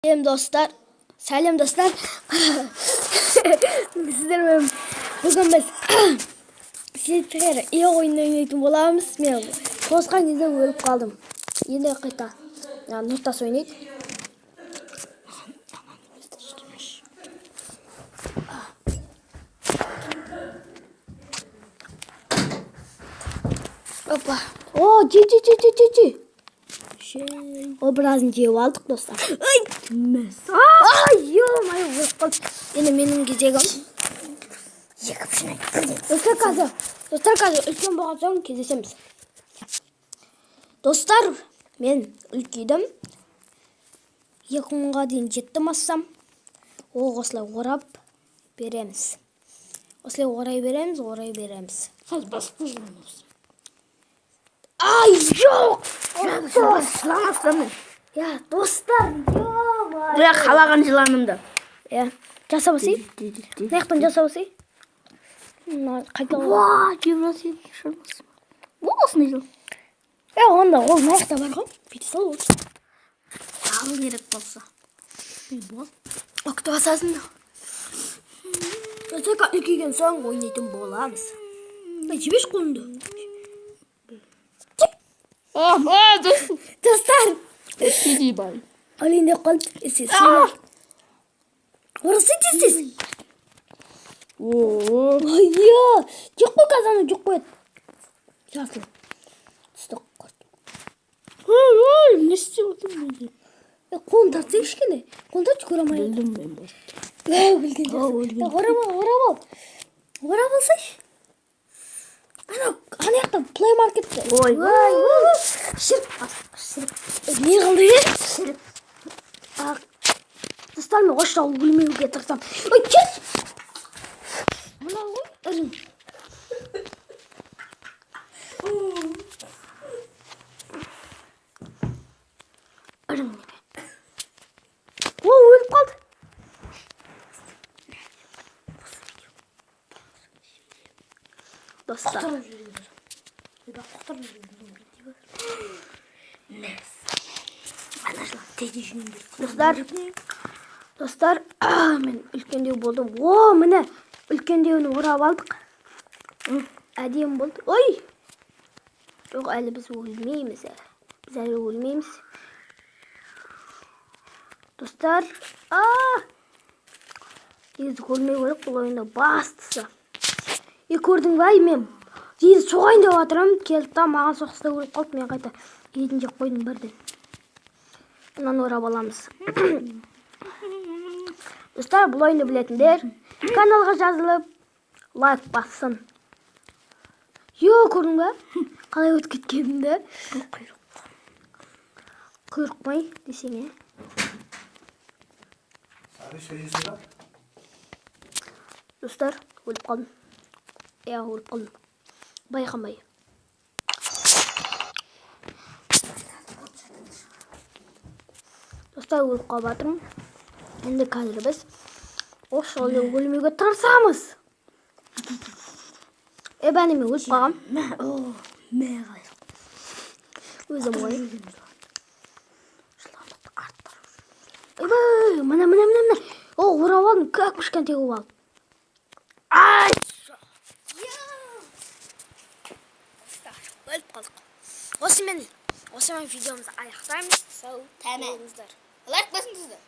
Сәлем достар. Сәлем достар. Сіздермен бүгін біз Сетер е ойынын ойнайтын боламыз. Мен қосқан кезде өліп қалдым. Енді қайта Нұртас ойнайды. Опа. О, жи жи жи жи жи. О, біразын жеп алдық, достар. Ай! Ай, ё-моё, өліп қалдым. Енді менің кезегім. Екі пішін бірден. Достар, қазір үлкен болған соң кездесеміз. Достар, мен үлкейдім. 2000-ға дейін жеттім ассам. Ол осылай орап береміз. Осылай орай береміз, орай береміз. Қазір басып жылан. Ай, жоқ! Жылан астамын. Я, достар, ё-моё. Бірақ қалаған жыланымды. Иә, жасап алсай. Мына жақтан жасап алсай. Мына қайта. Уа, жеп шырмас. Бұл осындай жылан. Е, онда ол мына жақта бар ғой. Бүйте сал ол. Ал керек болса. Бол. Өкті басасың. Достар, үлкейген соң ойнайтын боламыз. Ай, жіберші қолыңды. Достар, Кедей бай. Алейін деп қалды. Сен орасы тез тез. О, Ой, иә. Жеп қой, қазір анау жеп қояды. Жасыл. Түсті құрт. Ой, ой, не істеп отырмын мен? Е, қолын тартсай кішкене. Қолын тартшы, көре алмай. Білдім мен бұл. Е, білген О, жоқсың. өлген. Е, орап ал, орап ал. Орап алсайшы. Анау, ана жақта Play Marketте. Ой. Ой, ой. Шіріп, шіріп. Е, не қылды, е? Шіріп. А, достар, мен осы жолы өлмеуге тырысамын. Ой, кет! Мынау ғой, ірің. Ірің неме. О, өліп қалды. Достар. Құтырып жүрген. Ана жылан тез жүнді. Достар, достар, мен үлкендеу болдым. О, міне, үлкендеуін орап алдық. Әдемі болды. Ой! Жоқ, әлі біз өлмейміз әлі. Біз әлі өлмейміз. Достар, а! Негізі өлмеу керек бұл ойында бастысы. Е, көрдің бе, ай, мен негізі соғайын деп жатырмын, келді да маған соққысында өліп қалды, мен қайта етін жеп қойдым бірден. Мынаны орап аламыз. Достар, бұл ойынды білетіндер каналға жазылып, лайк бассын. Йо, көрдің бе? Қалай өтіп кеткенімді? Құйрық. Құйрық қой десең, е. Сары сөйлейсің ба? Достар, өліп қалдым. Иә, өліп қалдым. Байқамай. Достар, өліп қалып жатырмын. Енді қазір біз осы жолы өлмеуге тырысамыз. Е, бәне, мен өліп қалғам. Мә, о, мә қалай. Өзім ғой. Жыланды арттырып. Ойбай, міне, міне, міне, міне. О, орап алдым, как кішкентай қылып алдым. Ай! Өліп қалдық. Осымен видеомызды аяқтаймыз. Сау Тәмам. болыңыздар. Лайк басыңыздар.